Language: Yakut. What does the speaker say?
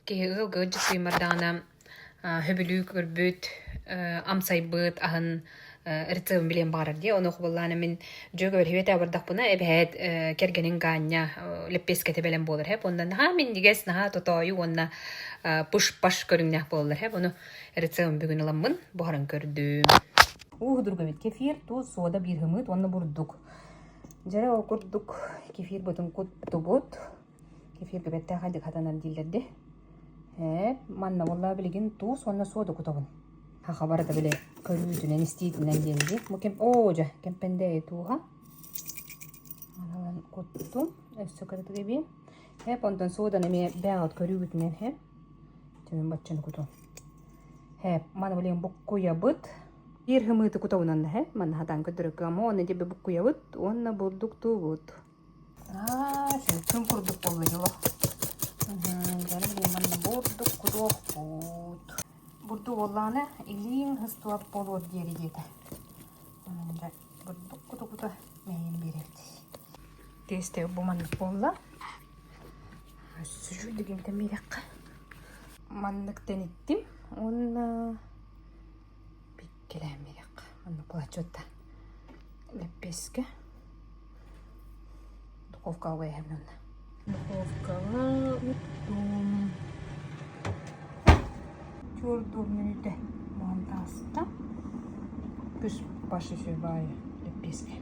Киһи ыалга ыалдьыттыймардаҕына сөбүлүү көрбүт, амсайбыт аһын рецебин билиэн баҕарар дии. Ону хобуллаана мин дьүөгэбэр хибэтэ бардахпына эбэһээт кэргэнин Гаанньа лэппиэскэтэ бэлэм буолар хэп. Уонна наһаа минньигэс, наһаа тотоойу уонна пыш-паш көрүҥнээх буолаллар хэп. Ону рецебин бүгүн ыламмын буһаран көрдүм. Ууһудурга эбит кефир, туус, суода, биир хымыт уонна бурдук. Дьэрэ ол курдук кефир бытын куттубут. Кефир бэттэх хайдык хатанар дииллэр дии. Ээ, манна буолла билигин туус уонна суода кутабын. Хаха барыта били көрүүтүнэн, истиитинэн диэн дии. Бу кем оо дьэ, кэмпэндээйи тууһа. Манан куттум. Өссө кыратык эбиэм. Хэп, онтон суодан эмиэ бэҕэт көрүүгүтүнэн хэп. Түмэн баччаны кутум. Хэп, маны билигин буккуйабыт. Биир хымыыты кутабынан да хэп, манна хатаан көрдөрөккө ама уонна дебе буккуйабыт уонна бурдуктуубут. Аа, сүркүн курдук буолла дьоло. Дьэ, манна бурдук кутуохпут. Бурдук буоллаҕына илииҥ ыстуап буолуор диэри диэтэ. Онон дьэ бурдук куту-кута мэйэн биэрэбит. Тиэстэ бу маннык буолла. Сүрдүк имтэн биэрэххэ. Маннык тэниттим уонна Кэлээн биэриэххэ. Онно плачута лэппиэскэ. Духовкаҕа уйаһым онно. Духовкаҕа уктум. Чуордуур мүнүүтэ буолан таҕыста. Пыш-паш үчүгэй лэппиэскэ.